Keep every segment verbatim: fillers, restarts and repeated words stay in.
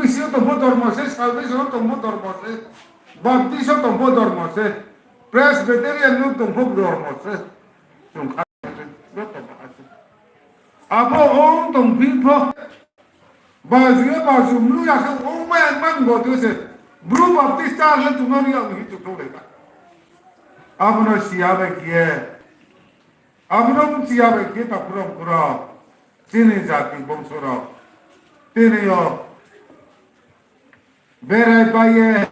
Sing sing yo tong pho dormo se, Salvation wo tong pho dormo se, Baptist wo tong pho dormo se, Presbyterian no tong pho dormo se. Chung kha, abo ong tong phi pho, baju ye baju mlu ya khe ongmai ang man bo de se, Bru Baptist ta le chung no ri ya hi chung thou le ka. Abo no si ya bai khe ye, abo no bchi ya bai khe ye takhu rao bkhu rao, chini jati bongso rao, tini yo berai pai ye,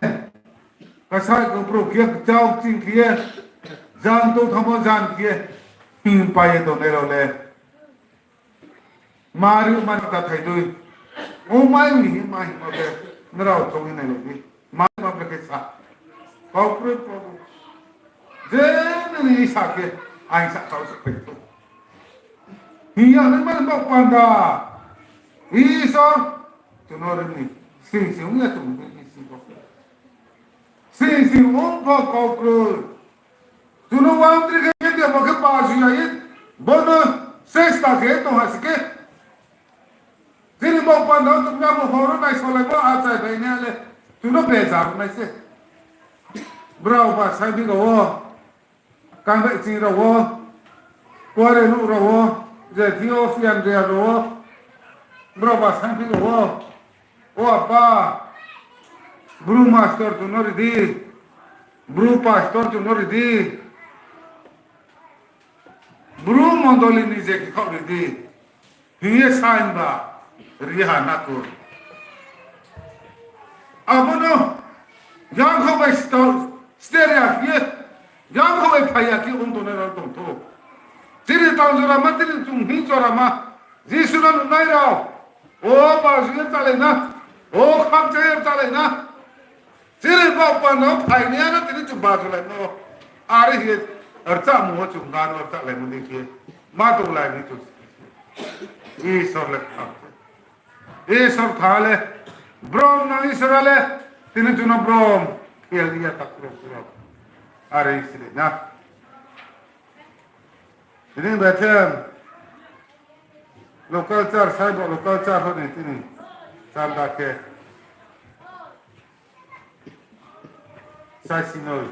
kasa kbru khe ye, kchao kching khe ye, jan tongthamo jan khe ye, hing pai ye tongnai rao le, mari mari ta thai dui. Ongmai mi hing ma hing ma khe, nrao choung ye nai lai di. Mari ma khe sa. Kau kroi Probu. Je nini sa khe, aing sa kau se pai thou. Hing ya nai mani baoh panda. Isor, chung no ri ni. Sing sing ong ya chung ni sing kau. Sing sing ong pho kau kroi. Chung no wang tri khe khe bo khe baju ya ye, bo no sesta khe tong ha si khe. Chini baoh panda wo chung no bo horo naisolaimo achai bai nai le, chung no beja nai se. Brao ba saiphi rao wo, kangbai ching rao wo, kuare nuh rao wo, je Theofian ria rao wo, brao ba saiphi rao wo, o Apa, Bru master chung no ri di, Bru pastor chung no ri di, Bru mondoli ni je khe khaoh ri di, hing ye saing ba ri ha na khe. Abo no, yang kho bai sto-, ster ya khe, yang kho bai phai ya khe ong tongnai rao tong thou. Chini tang jora ma, chini chung hing jora ma, Jisu no nungnai rao, o baju ye chálai na, o khakchang ye chálai na. Chini baoh panda wo phainai ya no tini chung baju lai no. Are hing ye, rchahmung wo chung gan wo rchahlaimo dei khe, ma tonglai ni chung. Isor le kthar. Isor kthar le, brom nang Isor le, tini chung no brom khel ya takhu rao bkhu rao. Are Isor le na. Tini Bethlehem local church, sai bo local church ho ni tini chanda khe, saisi noi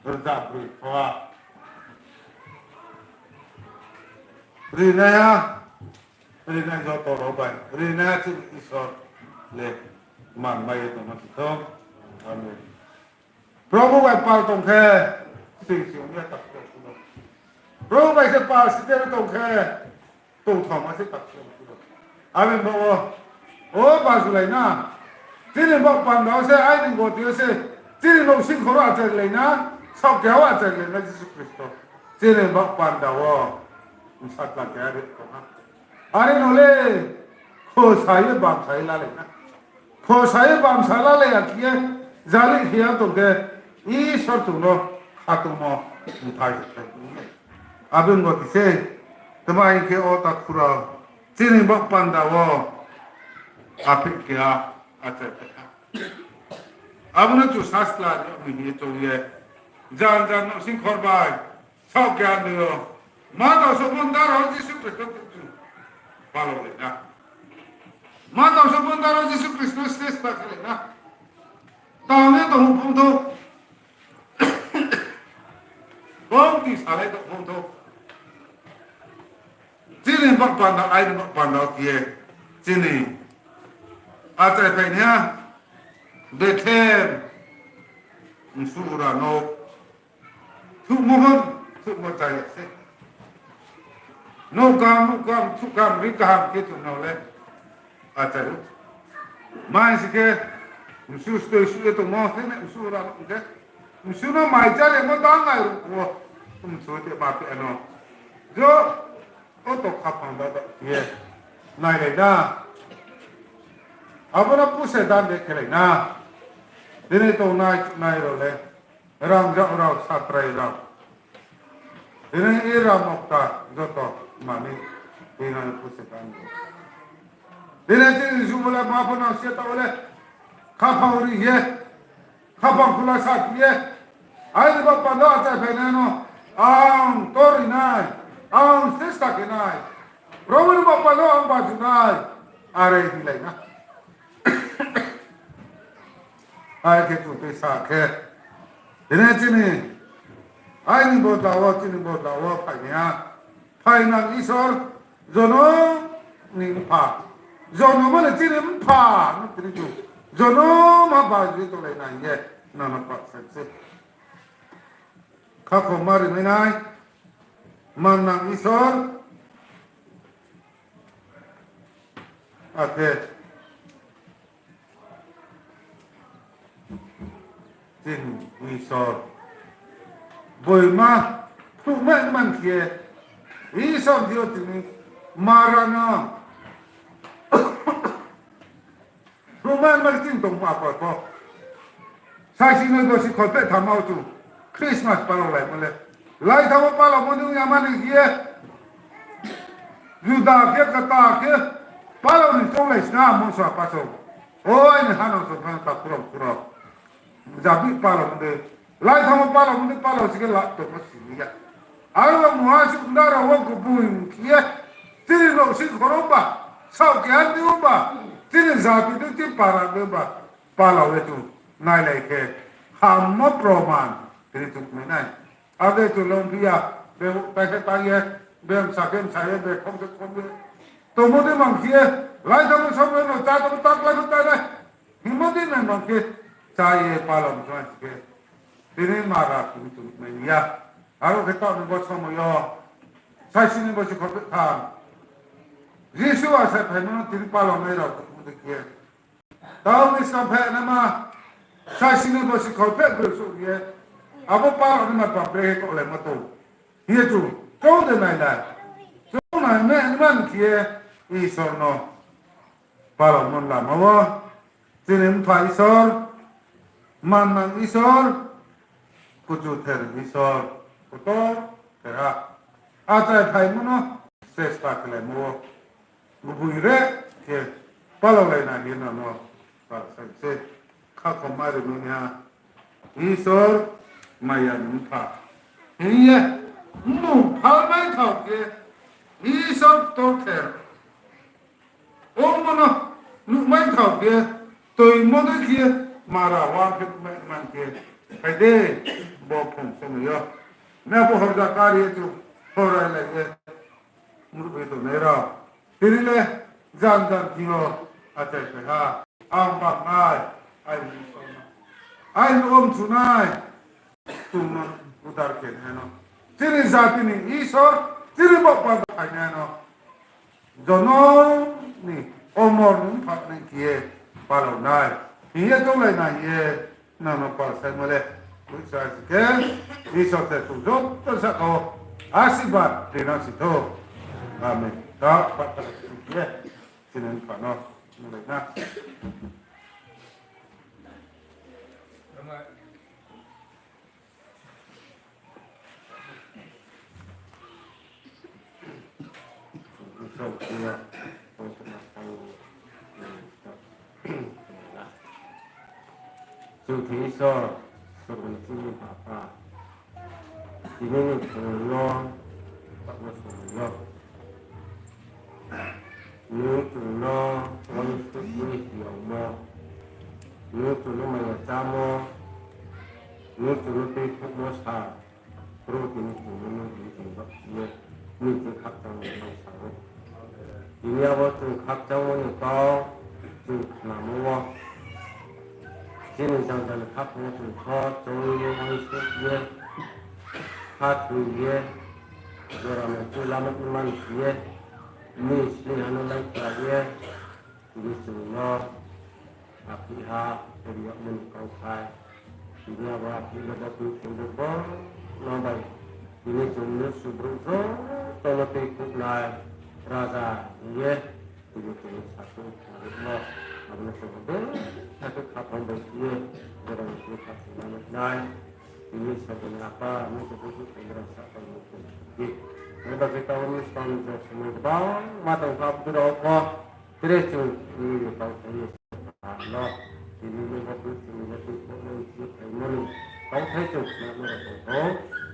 rza broi thoa. Rinaiha, rinai joto rao bai rinaiha chini Isor le man mai ye tongma si thou. Amen. Probu bai pal tong khe, sing sing ong ya takhu rao bkhu rao. Probu bai se pal si de tong khe, tongthaoma se takhu rao bkhu rao. Amen bo wo, o bajulai na. Chini baoh panda wo se, aini goti yo se, chini nouhsing khoro achai lai na, saohkeha wo achai lai na Jisu Khristo. Chini baoh panda wo, bsa tla keha ri tong ha. Are no le, khosa ye bamsa ye lalai na. Khosa ye bamsa lalai ya khe ye, jali khe ya tong khe, Isor chung no khatungmo mthai se thai tong ye. Abo ni goti se, tma hing khe o takhu rao, chini baoh panda wo, apheih keha, achai phai ha. Abo no chung sasla ri mi hing ye choung ye, jan jan nouhsing khor bai, saohkeha ni yo, ma tang so bondar wo Jisu Khristo chung palao lai na. Ma tang so bondar wo Jisu Khristo sesta khe lai na. Tang ye tong phung thou. Bongti salai tong phung thou. Chini baoh panda, aini baoh panda khe ye, chini achai phainaiha, Bethlehem, msu ura no, thuhmo pho, thuhmo chaya se. Nouh kaham, nouh kaham, thuh kaham, ri kaham khe chung no le achai ou. Mai si khe, msu stoi suh ye tongmo, hing khe msu ura no khe, msu no mai chá le mo tang nai ruh wo, msu te ma phe no. Jo, o to khaphang da da ye, nailai na. Abo no puse dan de khelai na. Tini tongnai, nai rao le. Rangzag rao, satrai rao. Tini i rao mokta joto mani, tini puse dan de. Tini chini jubo le ma pho nang se taoh le. Khaphang ri ye. Khaphang khulasa khe ye, aini baoh panda achai phainai no, ang tor ri nai, ang sesta khe nai. Probu ni baoh panda ang baju nai. Are hinglai na. Are khe chung tui sa khe. Tini chini, aini bodla wo, chini bodla wo phainaiha. Phainang Isor, jonom ni mpha. Jonom mane chini mpha, no tini chung. Jonom ha bajui tonglai nai ye, nana pak sai se. Khakhoma rinai nai, mannang Isor, akhe chini Isor. Boima, thukmai man khe, Isor dio tini, mara no. Roman martin tong apa ko. Saisi noi bosi kholpheh thama o chung Christmas palao lai mo le. Lai thamo palao mo nung yamani ye. Juda khe kata khe palao ni chonglai sna mo sa paso. Oi ni hanang so khang ta kurang kurang. Jabi palao mo de. Lai thamo palao mo de palao sike la to mo sini ya. Aro muha sukna rao wo kubui khe ye, chini nouh sing khoro ba, saoh keha di ba, chini jati di, chini para di ba, palao ye chung nailai khe, hammo proman, tini chung mai nai. Ade chung longphi ya, be tai khe tai ye, be msa khe msa ye, be khom khe khom ye. Tongmo de mang khe ye, lai thamo somoi no cha tong tak lai khe tai nai. Hingmo de nang nang khe cha ye palao mchang si khe. Tini mara tini chung mai ya. Aro khe taoh ni bo somoi yo. Saisi ni bosi kholpheh tham. Jisu asai phaimo no tini palao nai rao tongmo de khe. Taoh ni skang phainaima. Saisi ni bosi kholpheh broi suh ye. Abo palao ni ma pap bre khe kaoh lai ma tong. Ye chung, chung de nai nai. Chung nai nai man khe ye Isor no. Palao mon lama wo, chini mpha Isor, mannang Isor, kuchu ther Isor, kotor therha. Achai phaimo no, sesta khlaimo wo, kubui re khe, palao lai na hing no no, palao sai se, khakhoma ri no niha, Isor, maya ni mpha. Hing ye, mmung phalmai thao khe, Isor kotor ther. Omo no nuhmai thao khe, toimo de khe, mara wa khe mai man khe, phai de, bo phung somoi yo. Na bo horja kari ye chung, horai lai ye, muruk ye tongnai rao. Tini le, jan jan thing yo, achai phai ha, ang bang nai, ai ni somoi. Ai ni om chunai. Chung no udar khe nai no. Chini jati ni Isor, chini bo panda phai nai no. Jonom ni omor ni mpha ni khe ye palao nai. Hing ye tonglai nai ye, nang no pal sai mo le. Buisa si khe, Isor te chung joto saka wo asirbad ri nang si thou. Amen. Da, pa, pa, si khe, chini mpha no, nung lai na. Chung khe Isor, sorgo ni chini Papa, tini ni phrung no, tabo somoi yo. Nung chung no uaingsouh ye tiyangmo, nung chung no maya chámo, nung chung no tuikhouhmo sa, brouh tini chung no nung tini chung ba ye, nini thing khakchangmo no sa ou. Tini abo chung khakchangmo ni kau, chung khnamo wo, chini jang jang ni khaphang wo chung tho, choung ye, uaingsouh ye, khathoi ye, jora no chung lama ni man si ye, nini sleing ha no lai khlai ye, tini chung no, aphih ha, ri yagmo ni kauthai. Tini abo aphih no bo tui chung bo no bai. Tini chung mnusu brouh joto no tuikhouhnai raja hing ye, tini chung no sakhouh khnarimo. Abo no chung bo sakhouh khaphang bai khe ye, borao ni khaphang nai nai. Tini sorgo ni Apa, nung khe bo khe khe borao sakhouh ni khe di. Abo khe taoh ni skang ni je somoi gbangma tong kha, borao pho. Tre chung ni kauthai ni sa no, tini ni bo purthimbi ni tui pho nung tui phaimo ni kauthai chung khna no rao tong kho.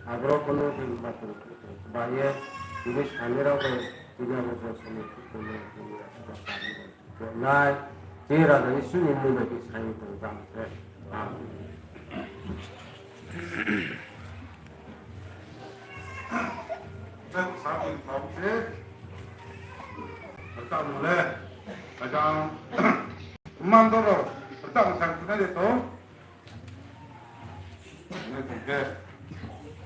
Aboro pho nung tini ma tong kho tong ba ye, tini sani rao bai Nai, chini Raja Jisu ni mmung bai khe sai tong jang se. Amen. Tei sa tong jang se. Rchamo le, ajang, mandor rao, rchamo sa tong nai de to. Nai tong khe,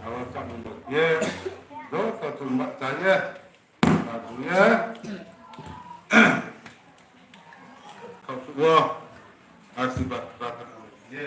abo rchamo bai ye, joto chung bahcha ye. Amen. Khaohsuh wo asirbad prarthana ye.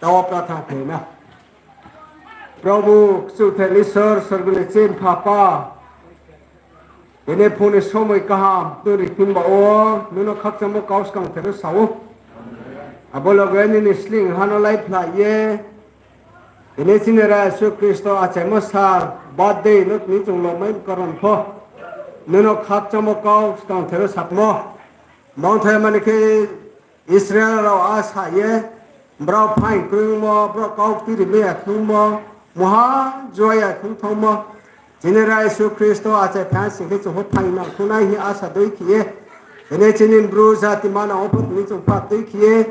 Taoh prarthana khe na. Probhu, Kchukther Isor, sorgo ni chini Pha Apha, tini phung ni somoi kaham nung riphinba wo, nung no khakchangmo kau skang ther sa ou. Abo loge nini sleing ha no laiphlai ye, tini chini Raja Jisu Khristo achaimo sal birthday no tini chung lomai karon pho, nung no khakchangmo kau skang thero sapmo. Bangthaima ni khe Israel rao asa ye, brao phaing kroi ongmo, brao kau tiri mai ya khungmo, muha jua ya khung thanngmo. Chini Raja Jisu Khristo achai phai sing khe chung pho phaing nang khungnai hing asa dei khe ye, tini chini Bru jati manang wo pho tini chung pha dei khe ye,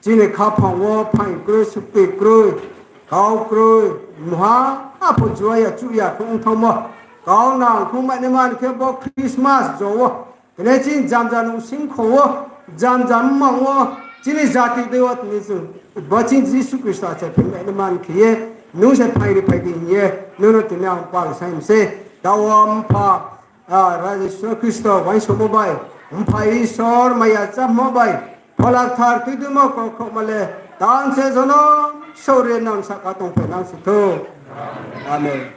chini khaphang wo phaing kroi, sukti kroi, kau kroi, muha pho jua ya chuh ya khung thanngmo. Kau nang khungmai nai man khe bo Christmas jo wo, tini chini jamja nung singkho wo, jamja mmang wo, chini jati dei wo tini chung, bo chini Jisu Khristo achai phaimai nai man khe ye, nung se phaing ri phai di hing ye, nung no tini ang pal sai mi se. Taoh wo mpha, Raja Jisu Khristo uaingsouhmo bai, mpha Isor maya chámo bai, Phola Kthar tuiduimo kokhouhma le tang se jonom souhri nang sahka tongphainang si thou. Amen.